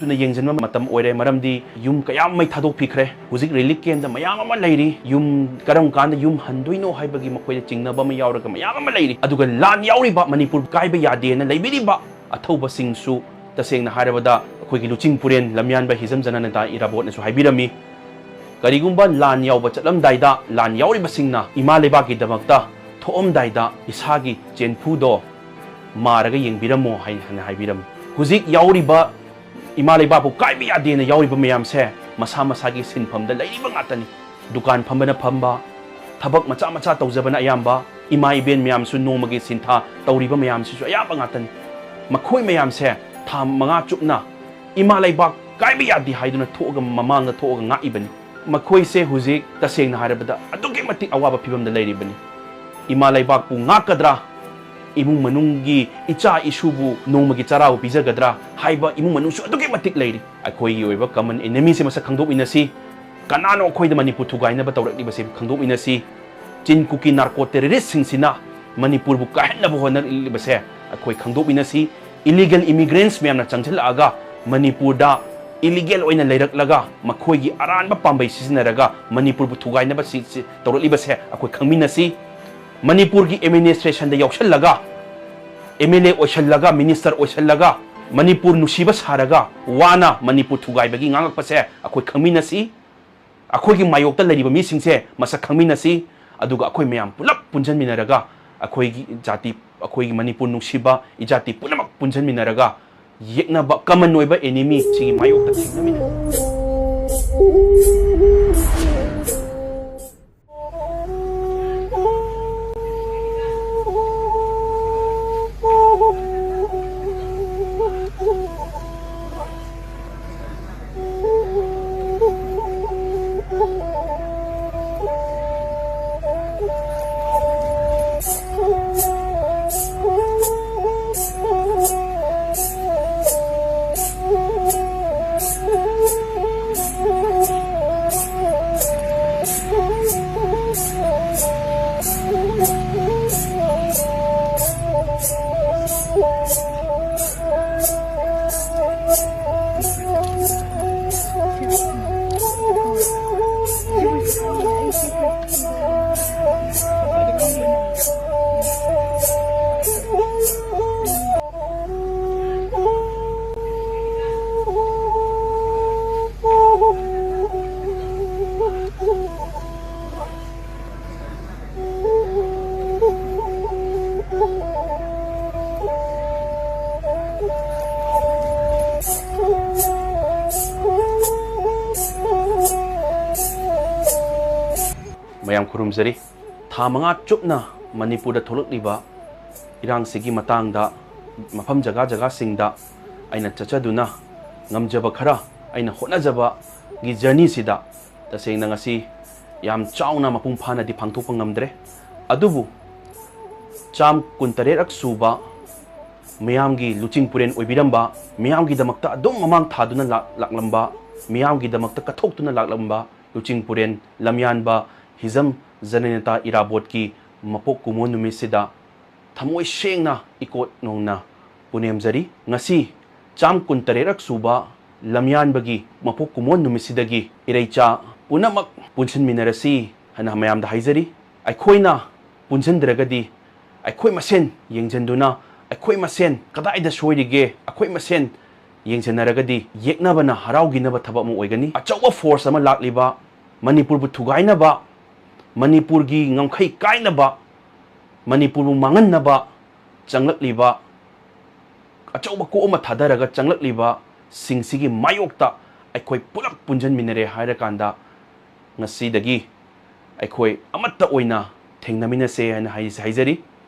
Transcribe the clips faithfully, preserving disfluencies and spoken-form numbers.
ꯇꯨꯅ ꯌꯦꯡꯁꯤꯟꯕ ꯃꯇꯝ ꯑꯣꯏꯔꯦ꯫ ꯃꯔꯝꯗꯤ ꯌꯨꯝ ꯀꯌꯥ ꯃꯩ ꯊꯥꯗꯣꯛꯄꯤꯈ꯭ꯔꯦ꯫ ꯍꯧꯖꯤꯛ ꯔꯤꯂꯤꯐ ꯀꯦꯝꯗ ꯃꯌꯥꯝ ꯑꯃ ꯂꯩꯔꯤ꯫ ꯌꯨꯝ ꯀꯔꯝ ꯀꯥꯟꯗ ꯌꯨꯝ ꯍꯟꯗꯣꯏꯅꯣ ꯍꯥꯏꯕꯒꯤ ꯃꯈꯣꯏꯗ ꯆꯤꯡꯅꯕ ꯑꯃ ꯌꯥꯎꯔꯒ ꯃꯌꯥꯝ ꯑꯃ ꯂꯩꯔꯤ꯫ ꯑꯗꯨꯒ ꯂꯥꯟ ꯌꯥꯎꯔꯤꯕ, ꯃꯅꯤꯄꯨꯔ ꯀꯥꯏꯕ ꯌꯥꯗꯦꯅ ꯂꯩꯕꯤꯔꯤꯕ ꯑꯊꯧꯕꯁꯤꯡꯁꯨ, ꯇꯁꯦꯡꯅ ꯍꯥꯏꯔꯕꯗ, ꯑꯩꯈꯣꯏꯒꯤ ꯂꯨꯆꯤꯡ ꯄꯨꯔꯦꯟ ꯂꯝꯌꯥꯟꯕ ꯍꯤꯖꯝ ꯖꯅꯅꯦꯇꯥ ꯏꯔꯥꯕꯣꯠꯅꯁꯨ ꯍꯥꯏꯕꯤꯔꯝꯃꯤ, ꯀꯔꯤꯒꯨꯝꯕ ꯂꯥꯟ ꯌꯥꯎꯕ ꯆꯠꯂꯝꯗꯥꯏꯗ ꯂꯥꯟ ꯌꯥꯎꯔꯤꯕꯁꯤꯡꯅ ꯏꯃꯥ ꯂꯩꯕꯥꯛꯀꯤꯗꯃꯛꯇ ꯊꯣꯛꯑꯝꯗꯥꯏꯗ ꯏꯁꯥꯒꯤ ꯆꯦꯟꯐꯨꯗꯣ ꯃꯥꯔꯒ ꯌꯦꯡꯕꯤꯔꯝꯃꯣ ꯍꯥꯏꯅ ꯍꯥꯏꯕꯤꯔꯝꯃꯤ꯫ ꯍꯧꯖꯤꯛ ꯌꯥꯎꯔꯤꯕ ꯏꯃꯥ ꯂꯩꯕꯥꯛꯄꯨ ꯀꯥꯏꯕ ꯌꯥꯗꯦꯅ ꯌꯥꯎꯔꯤꯕ ꯃꯌꯥꯝꯁꯦ ꯃꯁꯥ ꯃꯁꯥꯒꯤ ꯁꯤꯟꯐꯝꯗ ꯂꯩꯔꯤꯕ ꯉꯥꯛꯇꯅꯤ꯫ ꯗꯨꯀꯥꯟ ꯐꯝꯕꯅ ꯐꯝꯕ, ꯊꯕꯛ ꯃꯆꯥ ꯃꯆꯥ ꯇꯧꯖꯕꯅ ꯑꯌꯥꯝꯕ, ꯏꯃꯥ ꯏꯕꯦꯟ ꯃꯌꯥꯝꯁꯨ ꯅꯣꯡꯃꯒꯤ ꯁꯤꯟꯊꯥ ꯇꯧꯔꯤꯕ ꯃꯌꯥꯝꯁꯤꯁꯨ ꯑꯌꯥꯝꯕ ꯉꯥꯛꯇꯅꯤ꯫ ꯃꯈꯣꯏ ꯃꯌꯥꯝꯁꯦ ꯊꯥ ꯃꯉꯥ ꯆꯨꯞꯅ ꯏꯃꯥ ꯂꯩꯕꯥꯛ ꯀꯥꯏꯕ ꯌꯥꯗꯦ ꯍꯥꯏꯗꯨꯅ ꯊꯣꯛꯑꯒ, ꯃꯃꯥꯡꯗ ꯊꯣꯛꯑꯒ ꯉꯥꯛꯏꯕꯅꯤ꯫ ꯃꯈꯣꯏꯁꯦ ꯍꯧꯖꯤꯛ, ꯇꯁꯦꯡꯅ ꯍꯥꯏꯔꯕꯗ, ꯑꯗꯨꯛꯀꯤ ꯃꯇꯤꯛ ꯑꯋꯥꯕ ꯐꯤꯕꯝꯗ ꯂꯩꯔꯤꯕꯅꯤ꯫ ꯏꯃꯥ ꯂꯩꯕꯥꯛꯄꯨ ꯉꯥꯛꯀꯗ꯭ꯔꯥ, ꯏꯃꯨꯡ ꯃꯅꯨꯡꯒꯤ ꯏꯆꯥ ꯏꯁꯨꯕꯨ ꯅꯣꯡꯃꯒꯤ ꯆꯔꯥꯕꯨ ꯄꯤꯖꯒꯗ꯭ꯔꯥ ꯍꯥꯏꯕ ꯏꯃꯨꯡ ꯃꯅꯨꯡꯁꯨ ꯑꯗꯨꯛꯀꯤ ꯃꯇꯤꯛ ꯂꯩꯔꯤ꯫ ꯑꯩꯈꯣꯏꯒꯤ ꯑꯣꯏꯕ common enemy ꯁꯦ ꯃꯁꯛ ꯈꯪꯗꯣꯛꯃꯤꯟꯅꯁꯤ꯫ ꯀꯅꯥꯅꯣ ꯑꯩꯈꯣꯏꯗ ꯃꯅꯤꯄꯨꯔ ꯊꯨꯒꯥꯏꯅꯕ ꯇꯧꯔꯛꯂꯤꯕꯁꯦ ꯈꯪꯗꯣꯛꯃꯤꯟꯅꯁꯤ꯫ ꯆꯤꯟ ꯀꯨꯀꯤ narco terrorist ꯁꯤꯡꯁꯤꯅ ꯃꯅꯤꯄꯨꯔꯕꯨ ꯀꯥꯏꯍꯟꯅꯕ ꯍꯣꯠꯅꯔꯛꯂꯤꯕꯁꯦ ꯑꯩꯈꯣꯏ ꯈꯪꯗꯣꯛꯃꯤꯟꯅꯁꯤ꯫ Illegal immigrants ꯃꯌꯥꯝꯅ ꯆꯪꯁꯤꯜꯂꯛꯑꯒ ꯃꯅꯤꯄꯨꯔꯗ illegal ꯑꯣꯏꯅ ꯂꯩꯔꯛꯂꯒ ꯃꯈꯣꯏꯒꯤ ꯑꯔꯥꯟꯕ ꯄꯥꯝꯕꯩ ꯁꯤꯖꯤꯟꯅꯔꯒ ꯃꯅꯤꯄꯨꯔꯕꯨ ꯊꯨꯒꯥꯏꯅꯕ ꯁꯤ, ꯁꯤ ꯇꯧꯔꯛꯂꯤꯕꯁꯦ ꯑꯩꯈꯣꯏ ꯈꯪꯃꯤꯟꯅꯁꯤ꯫ ꯃꯅꯤꯄꯨꯔꯒꯤ administration ꯗ ꯌꯥꯎꯁꯜꯂꯒ, MLA ꯑꯣꯏꯁꯜꯂꯒ, minister ꯑꯣꯏꯁꯜꯂꯒ, ꯃꯅꯤꯄꯨꯔ ꯅꯨꯡꯁꯤꯕ ꯁꯥꯔꯒ, ꯋꯥꯅ ꯃꯅꯤꯄꯨꯔ ꯊꯨꯒꯥꯏꯕꯒꯤ ꯉꯥꯡꯉꯛꯄꯁꯦ ꯑꯩꯈꯣꯏ ꯈꯪꯃꯤꯟꯅꯁꯤ꯫ ꯑꯩꯈꯣꯏꯒꯤ ꯃꯥꯌꯣꯛꯇ ꯂꯩꯔꯤꯕ ꯃꯤꯁꯤꯡꯁꯦ ꯃꯁꯛ ꯈꯪꯃꯤꯟꯅꯁꯤ꯫ ꯑꯗꯨꯒ ꯑꯩꯈꯣꯏ ꯃꯌꯥꯝ ꯄꯨꯂꯞ ꯄꯨꯟꯁꯤꯟꯃꯤꯟꯅꯔꯒ ꯑꯩꯈꯣꯏꯒꯤ ꯖꯥꯇꯤ, ꯑꯩꯈꯣꯏꯒꯤ ꯃꯅꯤꯄꯨꯔ ꯅꯨꯡꯁꯤꯕ ꯏꯖꯥꯇꯤ ꯄꯨꯝꯅꯃꯛ ꯄꯨꯟꯁꯤꯟꯃꯤꯟꯅꯔꯒ ꯌꯦꯛꯅꯕ, common ꯑꯣꯏꯕ enemy ꯁꯤꯒꯤ ꯃꯥꯌꯣꯛꯇ ꯊꯦꯡꯅꯃꯤꯟꯅꯁꯤ꯫ ꯃꯌꯥꯝ ꯈꯨꯔꯨꯝꯖꯔꯤ꯫ ꯊꯥ ꯃꯉꯥ ꯆꯨꯞꯅ ꯃꯅꯤꯄꯨꯔꯗ ꯊꯣꯛꯂꯛꯂꯤꯕ ꯏꯔꯥꯡꯁꯤꯒꯤ ꯃꯇꯥꯡꯗ ꯃꯐꯝ ꯖꯒꯥ ꯖꯒꯥꯁꯤꯡꯗ ꯑꯩꯅ ꯆꯠꯆꯗꯨꯅ ꯉꯝꯖꯕ ꯈꯔ ꯑꯩꯅ ꯍꯣꯠꯅꯖꯕꯒꯤ ꯖꯔꯅꯤꯁꯤꯗ ꯇꯁꯦꯡꯅ ꯉꯁꯤ ꯌꯥꯝ ꯆꯥꯎꯅ ꯃꯄꯨꯡ ꯐꯥꯅꯗꯤ ꯄꯥꯡꯊꯣꯛꯄ ꯉꯝꯗ꯭ꯔꯦ꯫ ꯑꯗꯨꯕꯨ ꯆꯥꯝ ꯀꯨꯟꯇꯔꯦꯠꯔꯛ ꯁꯨꯕ ꯃꯤꯌꯥꯝꯒꯤ ꯂꯨꯆꯤꯡ ꯄꯨꯔꯦꯟ ꯑꯣꯏꯕꯤꯔꯝꯕ, ꯃꯤꯌꯥꯝꯒꯤꯗꯃꯛꯇ ꯑꯗꯨꯝ ꯃꯃꯥꯡ ꯊꯥꯗꯨꯅ ꯂꯥꯛ-, ꯂꯥꯛꯂꯝꯕ, ꯃꯤꯌꯥꯝꯒꯤꯗꯃꯛꯇ ꯀꯠꯊꯣꯛꯇꯨꯅ ꯂꯥꯛꯂꯝꯕ ꯂꯨꯆꯤꯡ ꯄꯨꯔꯦꯟ ꯂꯝꯌꯥꯟꯕ ꯍꯤꯖꯝ ꯖꯅꯅꯦꯇꯥ ꯏꯔꯥꯕꯣꯠꯀꯤ ꯃꯄꯣꯛ ꯀꯨꯝꯑꯣꯟ ꯅꯨꯃꯤꯠꯁꯤꯗ ꯊꯃꯣꯏ ꯁꯦꯡꯅ ꯏꯀꯣꯠ ꯅꯣꯡꯅ ꯄꯨꯅꯦꯝꯖꯔꯤ꯫ ꯉꯁꯤ ꯆꯥꯝ ꯀꯨꯟꯇꯔꯦꯠꯔꯛ ꯁꯨꯕ ꯂꯝꯌꯥꯟꯕꯒꯤ ꯃꯄꯣꯛ ꯀꯨꯝꯑꯣꯟ ꯅꯨꯃꯤꯠꯁꯤꯗꯒꯤ ꯏꯔꯩꯆꯥ ꯄꯨꯝꯅꯃꯛ ꯄꯨꯟꯁꯤꯟꯃꯤꯟꯅꯔꯁꯤ ꯍꯥꯏꯅ ꯃꯌꯥꯝꯗ ꯍꯥꯏꯖꯔꯤ꯫ ꯑꯩꯈꯣꯏꯅ ꯄꯨꯟꯁꯤꯟꯗ꯭ꯔꯒꯗꯤ ꯑꯩꯈꯣꯏ ꯃꯁꯦꯟ ꯌꯦꯡꯁꯤꯟꯗꯨꯅ ꯑꯩꯈꯣꯏ ꯃꯁꯦꯟ ꯀꯗꯥꯏꯗ ꯁꯣꯏꯔꯤꯒꯦ, ꯑꯩꯈꯣꯏ ꯃꯁꯦꯟ ꯌꯦꯡꯁꯤꯟꯅꯔꯒꯗꯤ ꯌꯦꯛꯅꯕꯅ ꯍꯔꯥꯎꯈꯤꯅꯕ ꯊꯕꯛ ꯑꯃ ꯑꯣꯏꯒꯅꯤ꯫ ꯑꯆꯧꯕ ꯐꯣꯔꯁ ꯑꯃ ꯂꯥꯛꯂꯤꯕ, ꯃꯅꯤꯄꯨꯔꯕꯨ ꯊꯨꯒꯥꯏꯅꯕ, ꯃꯅꯤꯄꯨꯔꯒꯤ ꯉꯝꯈꯩ ꯀꯥꯏꯅꯕ, ꯃꯅꯤꯄꯨꯔꯕꯨ ꯃꯥꯡꯍꯟꯅꯕ ꯆꯪꯂꯛꯂꯤꯕ, ꯑꯆꯧꯕ ꯀꯣꯛ ꯑꯃ ꯊꯥꯗꯔꯒ ꯆꯪꯂꯛꯂꯤꯕ ꯁꯤꯡꯁꯤꯒꯤ ꯃꯥꯌꯣꯛꯇ ꯑꯩꯈꯣꯏ ꯄꯨꯂꯞ ꯄꯨꯟꯁꯤꯟꯃꯤꯟꯅꯔꯦ ꯍꯥꯏꯔꯀꯥꯟꯗ ꯉꯁꯤꯗꯒꯤ ꯑꯩꯈꯣꯏ ꯑꯃꯠꯇ ꯑꯣꯏꯅ ꯊꯦꯡꯅꯃꯤꯟꯅꯁꯦ ꯍꯥꯏꯅ ꯍꯥꯏ-, ꯍꯥꯏꯖꯔꯤ꯫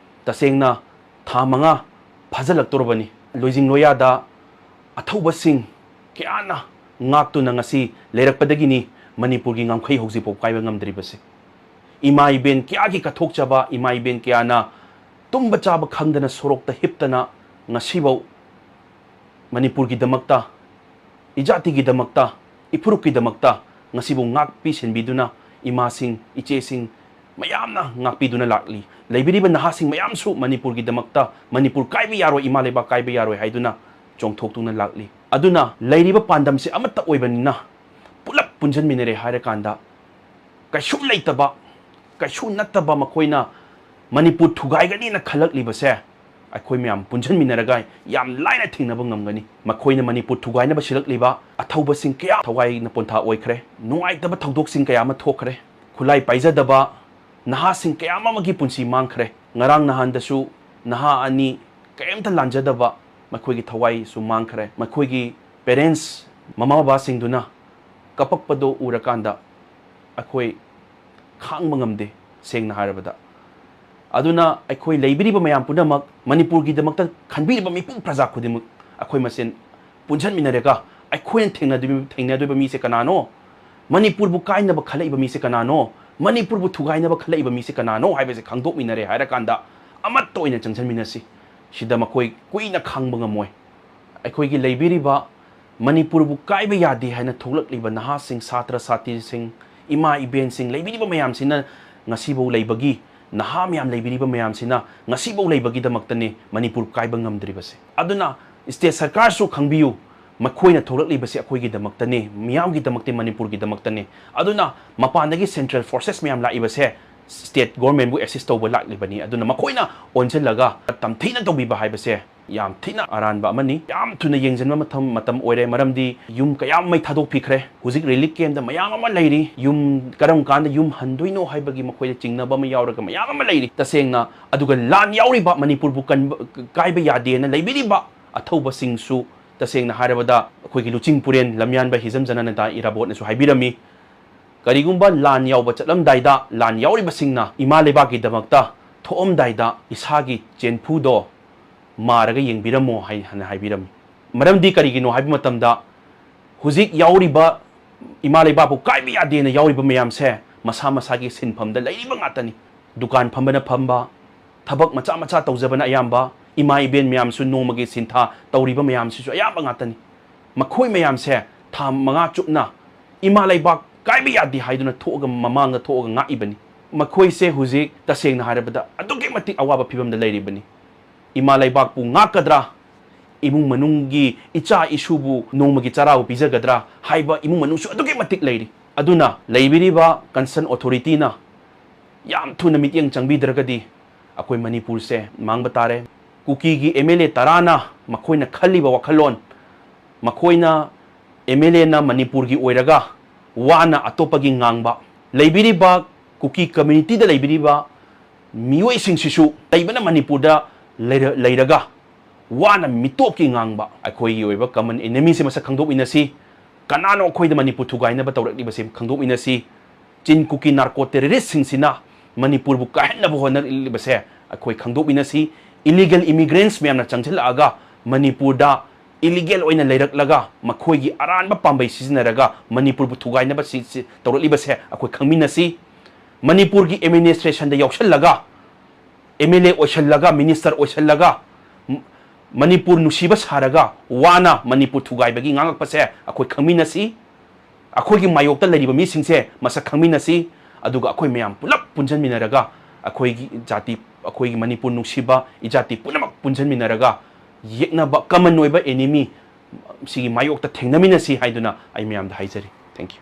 ꯇꯁꯦꯡꯅ ꯊꯥ ꯃꯉꯥ ꯐꯥꯖꯤꯜꯂꯛꯇꯣꯔꯕꯅꯤ꯫ ꯂꯣꯏꯖꯤꯡ ꯂꯣꯌꯥꯗ ꯑꯊꯧꯕꯁꯤꯡ ꯀꯌꯥꯅ ꯉꯥꯛꯇꯨꯅ ꯉꯁꯤ ꯂꯩꯔꯛꯄꯗꯒꯤꯅꯤ ꯃꯅꯤꯄꯨꯔꯒꯤ ꯉꯝꯈꯩ ꯍꯧꯖꯤꯛꯐꯥꯎ ꯀꯥꯏꯕ ꯉꯝꯗ꯭ꯔꯤꯕꯁꯦ꯫ ꯏꯃꯥ ꯏꯕꯦꯟ ꯀꯌꯥꯒꯤ ꯀꯠꯊꯣꯛꯆꯕ, ꯏꯃꯥ ꯏꯕꯦꯟ ꯀꯌꯥꯅ ꯇꯨꯝꯕ ꯆꯥꯕ ꯈꯪꯗꯅ ꯁꯣꯔꯣꯛꯇ ꯍꯤꯞꯇꯅ ꯉꯁꯤꯐꯥꯎ ꯃꯅꯤꯄꯨꯔꯒꯤꯗꯃꯛꯇ, ꯏꯖꯥꯇꯤꯒꯤꯗꯃꯛꯇ, ꯏꯐꯨꯔꯨꯞꯀꯤꯗꯃꯛꯇ ꯉꯁꯤꯕꯨ ꯉꯥꯛꯄꯤ ꯁꯦꯟꯕꯤꯗꯨꯅ ꯏꯃꯥꯁꯤꯡ, ꯏꯆꯦꯁꯤꯡ ꯃꯌꯥꯝꯅ ꯉꯥꯛꯄꯤꯗꯨꯅ ꯂꯥꯛꯂꯤ꯫ ꯂꯩꯕꯤꯔꯤꯕ ꯅꯍꯥꯁꯤꯡ ꯃꯌꯥꯝꯁꯨ ꯃꯅꯤꯄꯨꯔꯒꯤꯗꯃꯛꯇ, "ꯃꯅꯤꯄꯨꯔ ꯀꯥꯏꯕ ꯌꯥꯔꯣꯏ, ꯏꯃꯥ ꯂꯩꯕꯥꯛ ꯀꯥꯏꯕ ꯌꯥꯔꯣꯏ" ꯍꯥꯏꯗꯨꯅ ꯆꯣꯡꯊꯣꯛꯇꯨꯅ ꯂꯥꯛꯂꯤ꯫ ꯑꯗꯨꯅ ꯂꯩꯔꯤꯕ ꯄꯥꯟꯗꯝꯁꯤ ꯑꯃꯠꯇ ꯑꯣꯏꯕꯅꯤꯅ ꯄꯨꯂꯞ ꯄꯨꯟꯁꯤꯟꯃꯤꯟꯅꯔꯦ ꯍꯥꯏꯔꯀꯥꯟꯗ ꯀꯩꯁꯨꯝ ꯂꯩꯇꯕ, ꯀꯩꯁꯨ ꯅꯠꯇꯕ ꯃꯈꯣꯏꯅ ꯃꯅꯤꯄꯨꯔ ꯊꯨꯒꯥꯏꯒꯅꯤꯅ ꯈꯜꯂꯛꯂꯤꯕꯁꯦ ꯑꯩꯈꯣꯏ ꯃꯌꯥꯝ ꯄꯨꯟꯁꯤꯟꯃꯤꯟꯅꯔꯒ ꯌꯥꯝ ꯂꯥꯏꯅ ꯊꯦꯡꯅꯕ ꯉꯝꯒꯅꯤ꯫ ꯃꯈꯣꯏꯅ ꯃꯅꯤꯄꯨꯔ ꯊꯨꯒꯥꯏꯅꯕ ꯁꯤꯜꯂꯛꯂꯤꯕ ꯑꯊꯧꯕꯁꯤꯡ ꯀꯌꯥ ꯊꯋꯥꯏꯅ ꯄꯣꯟꯊꯥ ꯑꯣꯏꯈ꯭ꯔꯦ꯫ ꯅꯨꯡꯉꯥꯏꯇꯕ ꯊꯧꯗꯣꯛꯁꯤꯡ ꯀꯌꯥ ꯑꯃ ꯊꯣꯛꯈ꯭ꯔꯦ꯫ ꯈꯨꯠꯂꯥꯏ ꯄꯥꯏꯖꯗꯕ ꯅꯍꯥꯁꯤꯡ ꯀꯌꯥ ꯑꯃꯒꯤ ꯄꯨꯟꯁꯤ ꯃꯥꯡꯈ꯭ꯔꯦ꯫ ꯉꯔꯥꯡ ꯅꯍꯥꯟꯗꯁꯨ ꯅꯍꯥ ꯑꯅꯤ ꯀꯔꯤꯝꯇ ꯂꯥꯟꯖꯗꯕ ꯃꯈꯣꯏꯒꯤ ꯊꯋꯥꯏꯁꯨ ꯃꯥꯡꯈ꯭ꯔꯦ꯫ ꯃꯈꯣꯏꯒꯤ ꯄꯦꯔꯦꯟꯁ, ꯃꯃꯥ ꯕꯕꯥꯁꯤꯡꯗꯨꯅ ꯀꯞꯄꯛꯄꯗꯣ ꯎꯔꯀꯥꯟꯗ ꯑꯩꯈꯣꯏ ꯈꯥꯡꯕ ꯉꯝꯗꯦ, ꯁꯦꯡꯅ ꯍꯥꯏꯔꯕꯗ꯫ ꯑꯗꯨꯅ ꯑꯩꯈꯣꯏ ꯂꯩꯕꯤꯔꯤꯕ ꯃꯌꯥꯝ ꯄꯨꯝꯅꯃꯛ, ꯃꯅꯤꯄꯨꯔꯒꯤꯗꯃꯛꯇ ꯈꯟꯕꯤꯔꯤꯕ ꯃꯤꯄꯨꯝ ꯄ꯭ꯔꯖꯥ ꯈꯨꯗꯤꯡꯃꯛ, ꯑꯩꯈꯣꯏ ꯃꯁꯦꯟ ꯄꯨꯟꯁꯤꯟꯃꯤꯟꯅꯔꯒ ꯑꯩꯈꯣꯏꯅ ꯊꯦꯡꯅꯗꯣꯏ-, ꯊꯦꯡꯅꯗꯣꯏꯕ ꯃꯤꯁꯦ ꯀꯅꯥꯅꯣ? ꯃꯅꯤꯄꯨꯔꯕꯨ ꯀꯥꯏꯅꯕ ꯈꯜꯂꯛꯏꯕ ꯃꯤꯁꯦ ꯀꯅꯥꯅꯣ? ꯃꯅꯤꯄꯨꯔꯕꯨ ꯊꯨꯒꯥꯏꯅꯕ ꯈꯜꯂꯛꯏꯕ ꯃꯤꯁꯦ ꯀꯅꯥꯅꯣ ꯍꯥꯏꯕꯁꯦ ꯈꯪꯗꯣꯛꯃꯤꯟꯅꯔꯦ ꯍꯥꯏꯔꯀꯥꯟꯗ ꯑꯃꯠꯇ ꯑꯣꯏꯅ ꯆꯪꯁꯤꯟꯃꯤꯟꯅꯁꯤ꯫ ꯁꯤꯗ ꯃꯈꯣꯏ ꯀꯨꯏꯅ ꯈꯥꯡꯕ ꯉꯝꯃꯣꯏ꯫ ꯑꯩꯈꯣꯏꯒꯤ ꯂꯩꯕꯤꯔꯤꯕ ꯃꯅꯤꯄꯨꯔꯕꯨ ꯀꯥꯏꯕ ꯌꯥꯗꯦ ꯍꯥꯏꯅ ꯊꯣꯛꯂꯛꯂꯤꯕ ꯅꯍꯥꯁꯤꯡ, ꯁꯥꯇ꯭ꯔ ꯁꯥꯇ꯭ꯔꯤꯁꯤꯡ, ꯏꯃꯥ ꯏꯕꯦꯟꯁꯤꯡ, ꯂꯩꯕꯤꯔꯤꯕ ꯃꯌꯥꯝꯁꯤꯅ ꯉꯁꯤꯐꯥꯎ ꯂꯩꯕꯒꯤ, ꯅꯍꯥ ꯃꯌꯥꯝ ꯂꯩꯕꯤꯔꯤꯕ ꯃꯌꯥꯝꯁꯤꯅ ꯉꯁꯤꯐꯥꯎ ꯂꯩꯕꯒꯤꯗꯃꯛꯇꯅꯤ ꯃꯅꯤꯄꯨꯔ ꯀꯥꯏꯕ ꯉꯝꯗ꯭ꯔꯤꯕꯁꯦ꯫ ꯑꯗꯨꯅ state ꯁꯔꯀꯥꯔꯁꯨ ꯈꯪꯕꯤꯌꯨ, ꯃꯈꯣꯏꯅ ꯊꯣꯛꯂꯛꯂꯤꯕꯁꯦ ꯑꯩꯈꯣꯏꯒꯤꯗꯃꯛꯇꯅꯤ, ꯃꯤꯌꯥꯝꯒꯤꯗꯃꯛꯇꯤ, ꯃꯅꯤꯄꯨꯔꯒꯤꯗꯃꯛꯇꯅꯤ꯫ ꯑꯗꯨꯅ ꯃꯄꯥꯟꯗꯒꯤ central forces ꯃꯌꯥꯝ ꯂꯥꯛꯏꯕꯁꯦ state government ꯕꯨ assist ꯇꯧꯕ ꯂꯥꯛꯂꯤꯕꯅꯤ꯫ ꯑꯗꯨꯅ ꯃꯈꯣꯏꯅ ꯑꯣꯟꯁꯤꯜꯂꯒ ꯇꯝꯊꯤꯅ ꯇꯧꯕꯤꯕ ꯍꯥꯏꯕꯁꯦ ꯌꯥꯝ ꯊꯤꯅ ꯑꯔꯥꯟꯕ ꯑꯃꯅꯤ꯫ ꯌꯥꯝ ꯊꯨꯅ ꯌꯦꯡꯁꯤꯟꯕ ꯃꯇꯝ, ꯃꯇꯝ ꯑꯣꯏꯔꯦ, ꯃꯔꯝꯗꯤ ꯌꯨꯝ ꯀꯌꯥ ꯃꯩ ꯊꯥꯗꯣꯛꯄꯤꯈ꯭ꯔꯦ꯫ ꯍꯧꯖꯤꯛ relief camp ꯇ ꯃꯌꯥꯝ ꯑꯃ ꯂꯩꯔꯤ꯫ ꯌꯨꯝ ꯀꯔꯝ ꯀꯥꯟꯗ ꯌꯨꯝ ꯍꯟꯗꯣꯏꯅꯣ ꯍꯥꯏꯕꯒꯤ ꯃꯈꯣꯏꯗ ꯆꯤꯡꯅꯕ ꯑꯃ ꯌꯥꯎꯔꯒ ꯃꯌꯥꯝ ꯑꯃ ꯂꯩꯔꯤ꯫ ꯇꯁꯦꯡꯅ, ꯑꯗꯨꯒ ꯂꯥꯟ ꯌꯥꯎꯔꯤꯕ, ꯃꯅꯤꯄꯨꯔꯕꯨ ꯀꯟꯕ, ꯀꯥꯏꯕ ꯌꯥꯗꯦꯅ ꯂꯩꯕꯤꯔꯤꯕ ꯑꯊꯧꯕꯁꯤꯡꯁꯨ, ꯇꯁꯦꯡꯅ ꯍꯥꯏꯔꯕꯗ, ꯑꯩꯈꯣꯏꯒꯤ ꯂꯨꯆꯤꯡꯄꯨꯔꯦꯟ ꯂꯝꯌꯥꯟꯕ ꯍꯤꯖꯝ ꯖꯅꯅꯦꯇꯥ ꯏꯔꯥꯕꯣꯠꯅꯁꯨ ꯍꯥꯏꯕꯤꯔꯝꯃꯤ, ꯀꯔꯤꯒꯨꯝꯕ ꯂꯥꯟ ꯌꯥꯎꯕ ꯆꯠꯂꯝꯗꯥꯏꯗ, ꯂꯥꯟ ꯌꯥꯎꯔꯤꯕꯁꯤꯡꯅ ꯏꯃꯥ ꯂꯩꯕꯥꯛꯀꯤꯗꯃꯛꯇ ꯊꯣꯛꯑꯝꯗꯥꯏꯗ ꯏꯁꯥꯒꯤ ꯆꯦꯟꯐꯨꯗꯣ ꯃꯥꯔꯒ ꯌꯦꯡꯕꯤꯔꯝꯃꯣ ꯍꯥꯏ-, ꯍꯥꯏꯅ ꯍꯥꯏꯕꯤꯔꯝꯃꯤ꯫ ꯃꯔꯝꯗꯤ ꯀꯔꯤꯒꯤꯅꯣ ꯍꯥꯏꯕ ꯃꯇꯝꯗ, ꯍꯧꯖꯤꯛ ꯌꯥꯎꯔꯤꯕ ꯏꯃꯥ ꯂꯩꯕꯥꯛꯄꯨ ꯀꯥꯏꯕ ꯌꯥꯗꯦꯅ ꯌꯥꯎꯔꯤꯕ ꯃꯌꯥꯝꯁꯦ ꯃꯁꯥ ꯃꯁꯥꯒꯤ ꯁꯤꯟꯐꯝꯗ ꯂꯩꯔꯤꯕ ꯉꯥꯛꯇꯅꯤ꯫ ꯗꯨꯀꯥꯟ ꯐꯝꯕꯅ ꯐꯝꯕ, ꯊꯕꯛ ꯃꯆꯥ ꯃꯆꯥ ꯇꯧꯖꯕꯅ ꯑꯌꯥꯝꯕ, ꯏꯃꯥ ꯏꯕꯦꯟ ꯃꯌꯥꯝꯁꯨ ꯅꯣꯡꯃꯒꯤ ꯁꯤꯟꯊꯥ ꯇꯧꯔꯤꯕ ꯃꯌꯥꯝꯁꯤꯁꯨ ꯑꯌꯥꯝꯕ ꯉꯥꯛꯇꯅꯤ꯫ ꯃꯈꯣꯏ ꯃꯌꯥꯝꯁꯦ ꯊꯥ ꯃꯉꯥ ꯆꯨꯞꯅ ꯏꯃꯥ ꯂꯩꯕꯥꯛ ꯀꯥꯏꯕ ꯌꯥꯗꯦ ꯍꯥꯏꯗꯨꯅ ꯊꯣꯛꯑꯒ, ꯃꯃꯥꯡꯗ ꯊꯣꯛꯑꯒ ꯉꯥꯛꯏꯕꯅꯤ꯫ ꯃꯈꯣꯏꯁꯦ ꯍꯧꯖꯤꯛ ꯇꯁꯦꯡꯅ ꯍꯥꯏꯔꯕꯗ ꯑꯗꯨꯛꯀꯤ ꯃꯇꯤꯛ ꯑꯋꯥꯕ ꯐꯤꯕꯝꯗ ꯂꯩꯔꯤꯕꯅꯤ꯫ ꯏꯃꯥ ꯂꯩꯕꯥꯛꯄꯨ ꯉꯥꯛꯀꯗ꯭ꯔꯥ, ꯏꯃꯨꯡ ꯃꯅꯨꯡꯒꯤ ꯏꯆꯥ ꯏꯁꯨꯕꯨ ꯅꯣꯡꯃꯒꯤ ꯆꯔꯥꯕꯨ ꯄꯤꯖꯒꯗ꯭ꯔꯥ ꯍꯥꯏꯕ ꯏꯃꯨꯡ ꯃꯅꯨꯡꯁꯨ ꯑꯗꯨꯛꯀꯤ ꯃꯇꯤꯛ ꯂꯩꯔꯤ꯫ ꯑꯗꯨꯅ ꯂꯩꯕꯤꯔꯤꯕ concern authority ꯅ ꯌꯥꯝ ꯊꯨꯅ ꯃꯤꯠꯌꯦꯡ ꯆꯪꯕꯤꯗ꯭ꯔꯒꯗꯤ ꯑꯩꯈꯣꯏ ꯃꯅꯤꯄꯨꯔꯁꯦ ꯃꯥꯡꯕ ꯇꯥꯔꯦ꯫ ꯀꯨꯀꯤꯒꯤ M L A ꯇꯔꯥꯅ ꯃꯈꯣꯏꯅ ꯈꯜꯂꯤꯕ ꯋꯥꯈꯜꯂꯣꯟ, ꯃꯈꯣꯏꯅ M L A ꯅ ꯃꯅꯤꯄꯨꯔꯒꯤ ꯑꯣꯏꯔꯒ ꯋꯥꯅ ꯑꯇꯣꯞꯄꯒꯤ ꯉꯥꯡꯕ, ꯂꯩꯕꯤꯔꯤꯕ ꯀꯨꯀꯤ community ꯗ ꯂꯩꯕꯤꯔꯤꯕ ꯃꯤꯑꯣꯏꯁꯤꯡꯁꯤꯁꯨ ꯂꯩꯕꯅ ꯃꯅꯤꯄꯨꯔꯗ ꯂꯩꯔ-, ꯂꯩꯔꯒ ꯋꯥꯅ ꯃꯤꯇꯣꯞꯀꯤ ꯉꯥꯡꯕ꯫ ꯑꯩꯈꯣꯏꯒꯤ ꯑꯣꯏꯕ common enemy ꯁꯦ ꯃꯁꯛ ꯈꯪꯗꯣꯛꯃꯤꯟꯅꯁꯤ꯫ ꯀꯅꯥꯅꯣ ꯑꯩꯈꯣꯏꯗ ꯃꯅꯤꯄꯨꯔ ꯊꯨꯒꯥꯏꯅꯕ ꯇꯧꯔꯛꯂꯤꯕꯁꯦ ꯈꯪꯗꯣꯛꯃꯤꯟꯅꯁꯤ꯫ ꯆꯤꯟ ꯀꯨꯀꯤ ꯅꯥꯔꯀꯣ ꯇꯦꯔꯣꯔꯤꯁꯁꯤꯡꯁꯤꯅ ꯃꯅꯤꯄꯨꯔꯕꯨ ꯀꯥꯏꯍꯟꯅꯕ ꯍꯣꯠꯅꯔꯤꯕꯁꯦ ꯑꯩꯈꯣꯏ ꯈꯪꯗꯣꯛꯃꯤꯟꯅꯁꯤ꯫ Illegal immigrants ꯃꯌꯥꯝꯅ ꯆꯪꯁꯤꯜꯂꯛꯑꯒ ꯃꯅꯤꯄꯨꯔꯗ illegal ꯑꯣꯏꯅ ꯂꯩꯔꯛꯂꯒ ꯃꯈꯣꯏꯒꯤ ꯑꯔꯥꯟꯕ ꯄꯥꯝꯕꯩ ꯁꯤꯖꯤꯟꯅꯔꯒ ꯃꯅꯤꯄꯨꯔꯕꯨ ꯊꯨꯒꯥꯏꯅꯕ ꯁꯤ, ꯁꯤ ꯇꯧꯔꯛꯂꯤꯕꯁꯦ ꯑꯩꯈꯣꯏ ꯈꯪꯃꯤꯟꯅꯁꯤ꯫ ꯃꯅꯤꯄꯨꯔꯒꯤ administrationꯗ ꯌꯥꯎꯁꯜꯂꯒ, MLA ꯑꯣꯏꯁꯜꯂꯒ, minister ꯑꯣꯏꯁꯜꯂꯒ, ꯃ-, ꯃꯅꯤꯄꯨꯔ ꯅꯨꯡꯁꯤꯕ ꯁꯥꯔꯒ ꯋꯥꯅ ꯃꯅꯤꯄꯨꯔ ꯊꯨꯒꯥꯏꯕꯒꯤ ꯉꯥꯡꯉꯛꯄꯁꯦ ꯑꯩꯈꯣꯏ ꯈꯪꯃꯤꯟꯅꯁꯤ꯫ ꯑꯩꯈꯣꯏꯒꯤ ꯃꯥꯌꯣꯛꯇ ꯂꯩꯔꯤꯕ ꯃꯤꯁꯤꯡꯁꯦ ꯃꯁꯛ ꯈꯪꯃꯤꯟꯅꯁꯤ꯫ ꯑꯗꯨꯒ ꯑꯩꯈꯣꯏ ꯃꯌꯥꯝ ꯄꯨꯂꯞ ꯄꯨꯟꯁꯤꯟꯃꯤꯟꯅꯔꯒ ꯑꯩꯈꯣꯏꯒꯤ ꯖꯥꯇꯤ, ꯑꯩꯈꯣꯏꯒꯤ ꯃꯅꯤꯄꯨꯔ ꯅꯨꯡꯁꯤꯕ ꯏꯖꯥꯇꯤ ꯄꯨꯝꯅꯃꯛ ꯄꯨꯟꯁꯤꯟꯃꯤꯟꯅꯔꯒ ꯌꯦꯛꯅꯕ, common ꯑꯣꯏꯕ enemy, ꯁꯤꯒꯤ ꯃꯥꯌꯣꯛꯇ ꯊꯦꯡꯅꯃꯤꯟꯅꯁꯤ ꯍꯥꯏꯗꯨꯅ ꯑꯩ ꯃꯌꯥꯝꯗ ꯍꯥꯏꯖꯔꯤ꯫ Thank you꯫